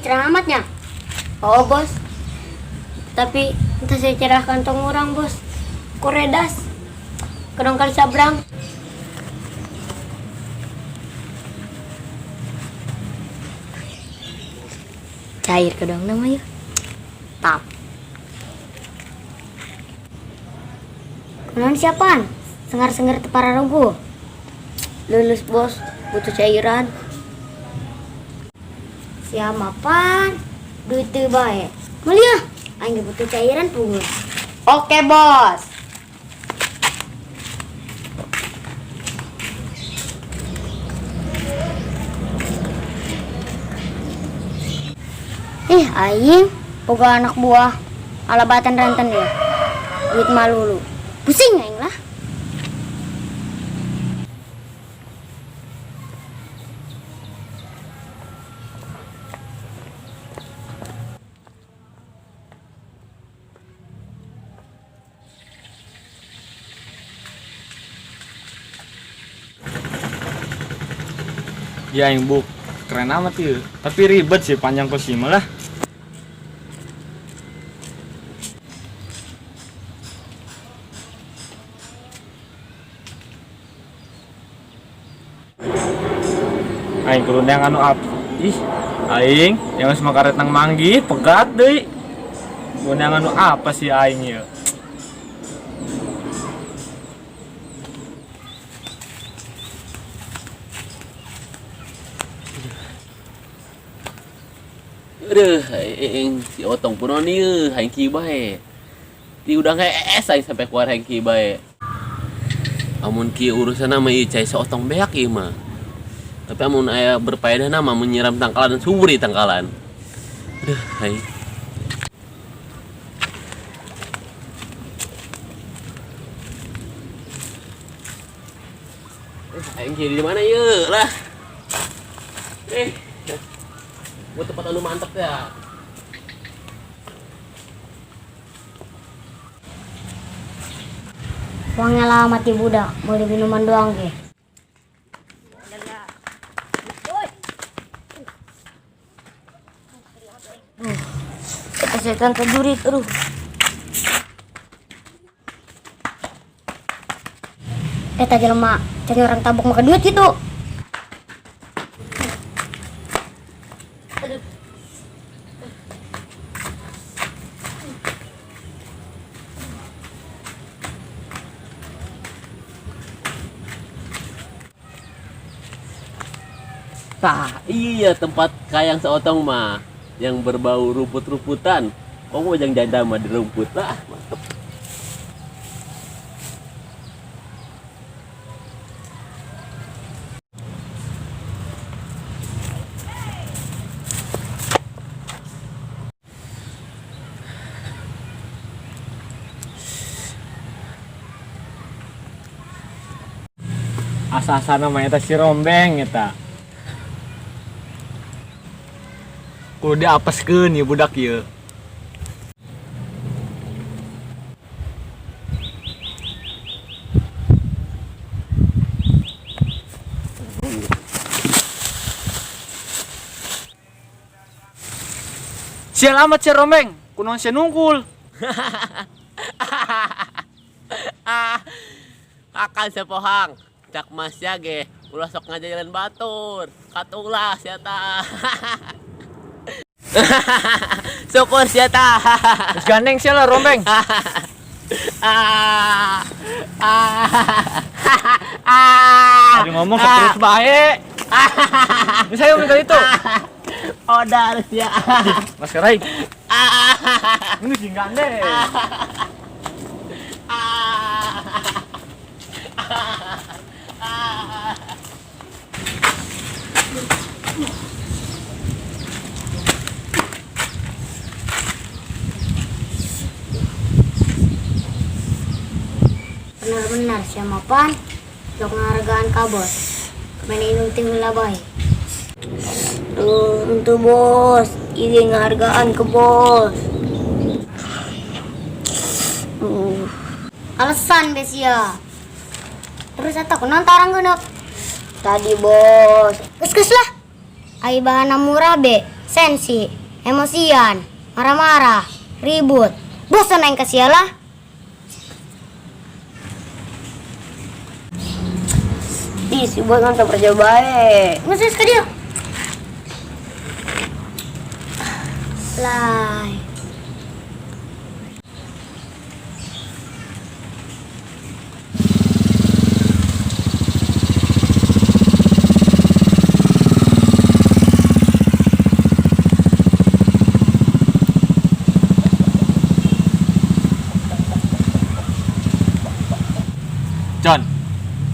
Cerah amatnya. Oh, bos. Tapi entah saya cerah kantong orang, bos. Koredas. Kedong kali sabrang. Cair kedong namanya. Tap. Kenalan siapaan? Sengar-sengar tepara rogo. Lulus bos, butuh cairan. Siapa pan? Duit teu bae. Mulia, aing butuh cairan pungut. Oke, bos. Ih, aing boga anak buah alabatan renten ya. Duit malulu. Pusing aing lah. Ya aing buk keren amat ya. Tapi ribet sih panjang kosima lah. Aing kudu yang anu up. Ih, aing yang geus makaret nang manggi pegat deui. Kudu yang anu apa sih aing ieu? Aduh, aing si Otong pun ieu hengki bae. Ti udah hees aing sampai keluar hengki bae. Amun kieu urusanna mah ieu cai si Otong beak ieu mah. Tapi amun aya berfaedah mah menyiram tangkalan subur di tangkalan. Aduh, aing. Aing kieu di mana ieu lah? Gua tempat anu mantep ya. Uangnya lama mati budak, beli minuman doang ge. Kita setan prajurit, aduh. Eta jelema cari orang tabuk makan duit gitu. Tah, iya tempat kayang seotong mah yang berbau rumput-rumputan. Kok mau jang janda mah di rumput lah, mantep. Asa-asana mah eta si Rombeng eta. Kudu diapeskeun ieu budak ieu. Sial amat si Rombeng, kunaon sia nungkul. Akan sepohang, cak mas ya ge, ulah sok ngajalan batur, katulah sia ta. Syukur sia ta. Geus gandeng sia lah Rombeng. Tadi ngomong sok terus bae. Geus ayo minta itu. Odar sia. Masker aing. Ini sih gandeng. Benar-benar siapa pan? Sok ngahargaan ka bos. Kemana inung tinggal bae. Tuh, untuk bos, ini ngahargaan ke bos. Alasan besia. Terus atau kunaon tarang geuneup? Tadi bos. Geus-geus lah. Ai bahanna murah be. Sensi, emosian, marah-marah, ribut. Bosan aing ka sia lah. Ih, si bos kan percaya bae. Geus geus ka dieu. Lai. John,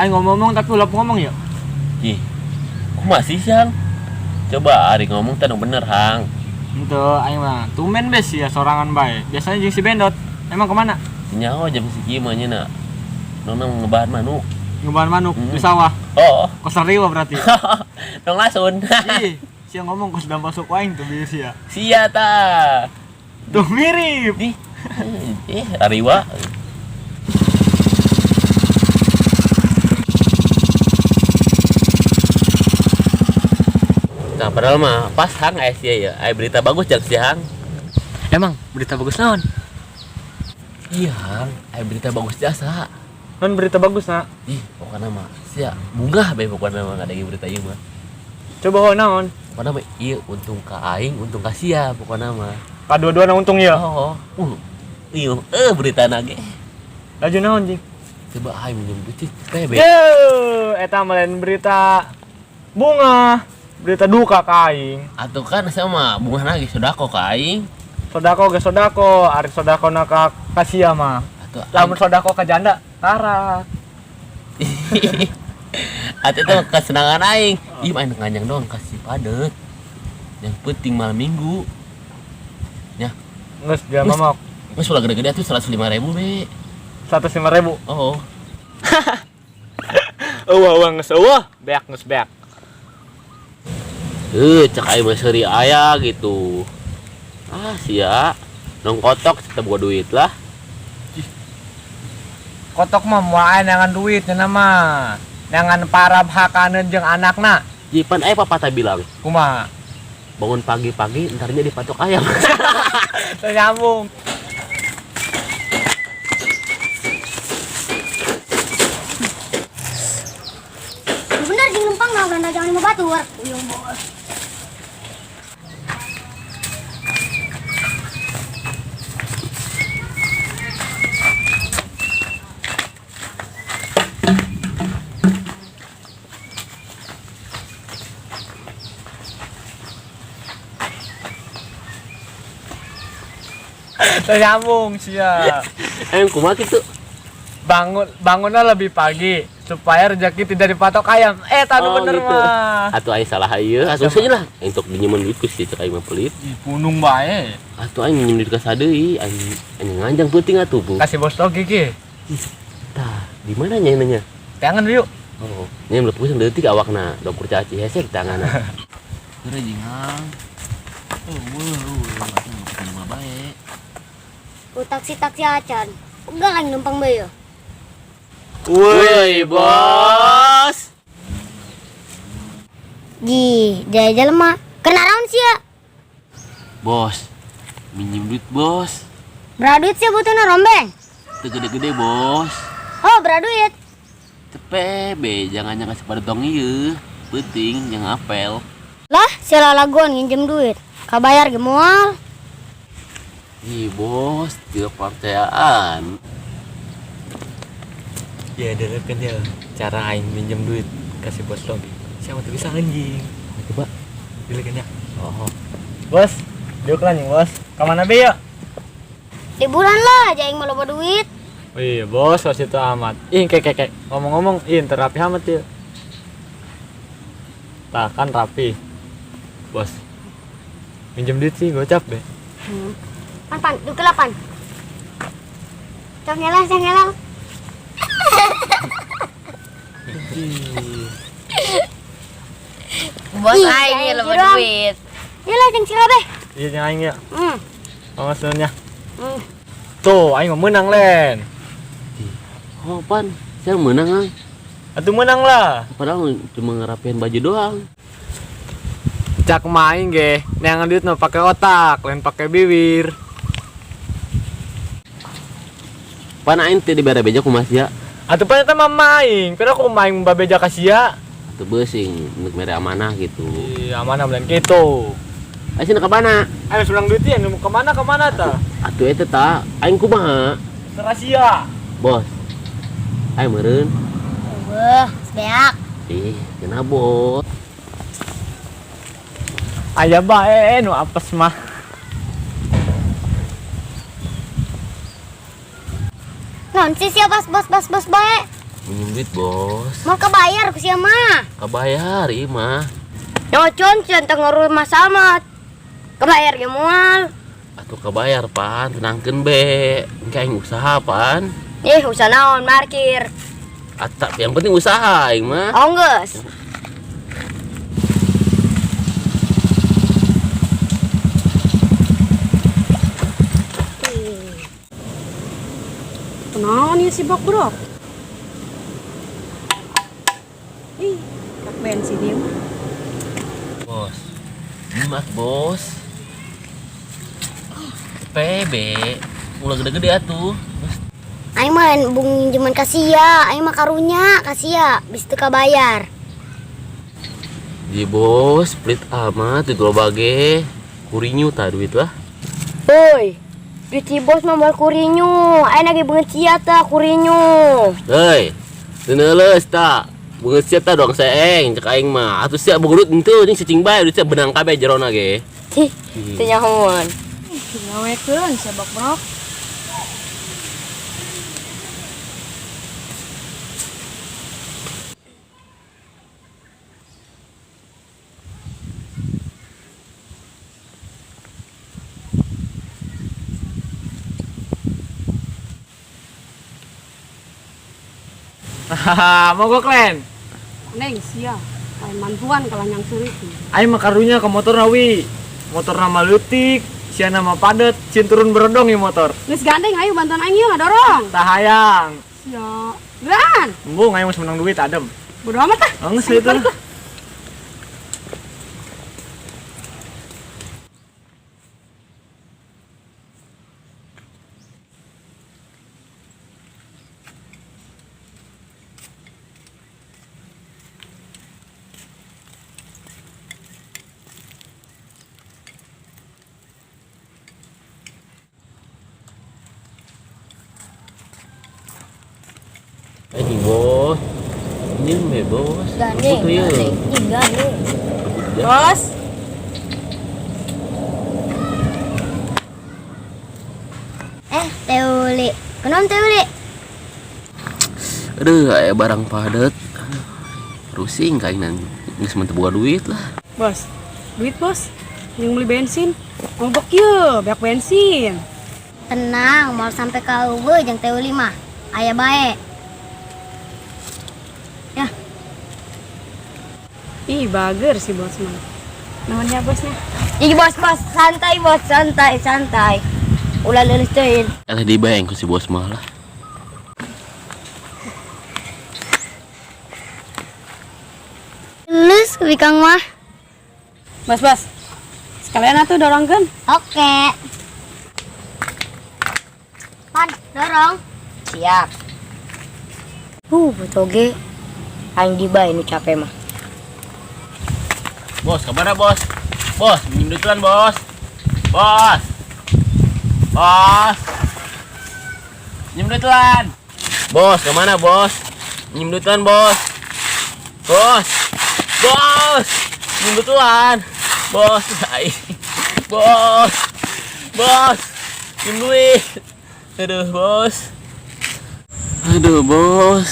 aing ngomong-ngomong tapi ulah ngomong ya. Ih, kumaha sih Hang? Coba ari ngomong teh nu bener Hang. Henteu, aing mah tumben bes ya sorangan bae. Biasanya jeung si Bendot. Emang kemana? Nyaho jam sakieu mah nya na. Nong ngebahan manuk. Ngebahan manuk di sawah. Oh, Kos riwa berarti. nong lasun. Ih, sia ngomong kos dampal sok aing tuh bieu sia. Sia ta. Tuh mirip. Di. Ariwa. Nah, padahal mah pas Hang aya sia ya. Aya berita bagus jak si Hang. Emang berita bagus naon? Iya, Hang, aya berita bagus jasa. Non berita bagus nak. Ih, pokoknya mah sia bungah bae pokoknya mah ngadenge berita ieu mah. Coba ho naon? Pokoknya mah ieu untung ka aing, untung ka sia pokoknya mah. Kadua-duana untung ya. Oh, iya, berita nage. Laju naon jing? Coba aing minjem duit cepet be. Ye, eta mah lain berita bunga, berita duka ka aing. Atuh kan sama bunga nage sodako ka aing. Sodako ge sodako, ari sodako na ka ka sia mah. Atuh Lamun sodako ka janda, tarak. Atuh itu kesenangan aing. Ih, main nganjang doang kasih padet. Yang penting malam minggu. Ya. Geus dia mamok. Geus ulah gede-gede atuh 105.000 be. 105.000. Oh. Eueuh eueuh geus eueuh, beak geus beak. Cek aing mah seuri aya gitu. Ah, sia. Nong kotok tetep gua duit lah. Kotok mah moal aya neangan duit nya mah. Neangan parab hakaneun jeung anakna. Jipan aya papa ta bilang. Kumaha? Bangun pagi-pagi entarnya dipatok ayam. Teu nyambung. Bener jeung lempang mah urang dagangan lima batur. Uyung bos. Teu nyambung sia. Kumaha kitu? Bangunnya lebih pagi supaya rezeki tidak dipatok ayam. Tadu Oh, bener gitu. mah. Atuh aing salah ieu, atuh saja lah. Aing tok dinyemen duit ku si cek aing mah pelit. Ih, punung bae. Atuh aing minjem duit ka sadeui, aing nganjang peuting atuh, Bu. Kasih bos logi ki. Tah, di mana nya nanya? Tangan yuk. Oh, nya mlebu pusing leutik awakna, dokur caci hese tanganna. Geura jeung Hang. Eueuh, eueuh, atuh nu mah bae. Ku taksi-taksi acan. Udah aing numpang bae ya. Woi, bos. Ji, jaya jelema. Kena raun sia. Bos, minjem duit, bos. Berapa duit sia butuhna rombeng? Teu gede-gede, bos. Oh, berapa duit? Cepet be, jangan-jangan sepada dong ieu. Penting jangan apel. Lah, sia lalaguan nginjem duit. Kabayar ge moal. Ih, bos, tidak percayaan. Ya, kan ya cara aing minjem duit kasih bos logi. Siapa tuh bisa anjing. Coba. Dilekeun ya. Oh. Bos, diuk lah anjing, bos. Ka mana be ya? Liburan lah, aja aing mah loba duit. Wih, bos, bos itu amat. Ih, kek kek kek. Ngomong-ngomong, ih, terapi amat ya. Tah kan rapi. Bos. Minjem duit sih gocap be. Pan pan, duk lah pan. Cok nyelang, cok nyelang. Bos Ih, aing aing loba curang. duit. Iyalah jeung sira be. Iya jeung aing ya. Awas nya. Tuh, aing mah menang len. Oh, pan, saya menang, Ang. Atuh menang lah. Padahal cuma ngerapian baju doang. Cak main ge, neangan duit mah pake otak, lain pake bibir. Pan aing teh dibere beja kumaha sia? Atuh pan eta mah maing, pero aku maing babeja ka sia. Atuh beusing untuk mere amanah gitu. Ih, amanah lain kitu. Ayo sini ka mana? Ayo sebelang duit ya, mau kemana kemana ta? Atuh eta ta, aing kumaha? Serah sia. Bos. Ayo meureun. Wah, beak. Ih, kenapa bos? Aya bae nu apes mah. Non sih sia bos bos bos bos bae. Minjem duit bos. Mau kebayar ku sia mah. Kabayar ieu mah. Nyocon sia teu ngurus masalah. Kebayar ge moal. Atuh kabayar pan, tenangkeun be. Engke aing usaha pan. Ih, usaha naon parkir. Atap yang penting usaha aing mah. Oh geus. Kunaon ieu si Bok Bro? Ih, kak bensin ieu mah. Bos. Nyimak bos. PB ulah gede-gede atuh. Aing mah lain bung minjeman ka sia, aing mah karunya ka sia, bisa teu kabayar. Di bos, pelit amat duit loba ge. Kurinyu tah duit lah. Woi, duit si bos mah moal kurinyu. Aing lagi beungeut sia tah kurinyu. Hei, teu neuleus tah. Beungeut sia tah doang seeng cek aing mah. Atuh sia begerut henteu jeung cicing bae duit sia benang kabeh jerona ge. Hih, teu nyahoan. Ih, gawekeun si Bok Bro. Hahaha, mogok Len. Neng sia, lain mantuan kalau nyang seurik. Aing mah karunya ke motor nawi. Motor nama leutik, sia nama padet, cin turun beredong ieu motor. Geus gandeng ayo bantuan aing ieu ngadorong. Tahayang. Sia. Geran. Embung aing geus menang duit adem. Bodo amat ah. Geus itu. Anjing bos. Ini mah bos. Gandeng, Rebut ieu. gandeng, ih gandeng. Rebut ya. Bos. Teh Uli. Kunaon Teh Uli? Aduh, aya barang padet. Rusing ka aing geus mah teu boga duit lah. Bos, duit bos. Yang beli bensin. Mogok yeuh, beak bensin. Tenang, mau sampai ka eueuh jeung Teh Uli mah. Aya bae. Ya. Ih, bager si bos mah. Nuhun ya bosnya. Ih, bos, bos, santai bos, santai, santai. Ulah leuleus teuing. Eleh dibayang ku si bos mah lah. Lulus wikang mah. Bos, bos. Sekalian atuh dorongkeun. Oke. Pan, dorong. Siap. Butuh ge. Aing dibae nu capek mah. Bos, kabarnya bos? Bos, minjem duit bos. Bos. Bos. Minjem duit lan. Bos, kemana bos? Minjem duit bos. Bos. Bos. Minjem duit lan. Bos, ai. Bos. Bos. Minjem duit. Aduh, bos. Aduh, bos.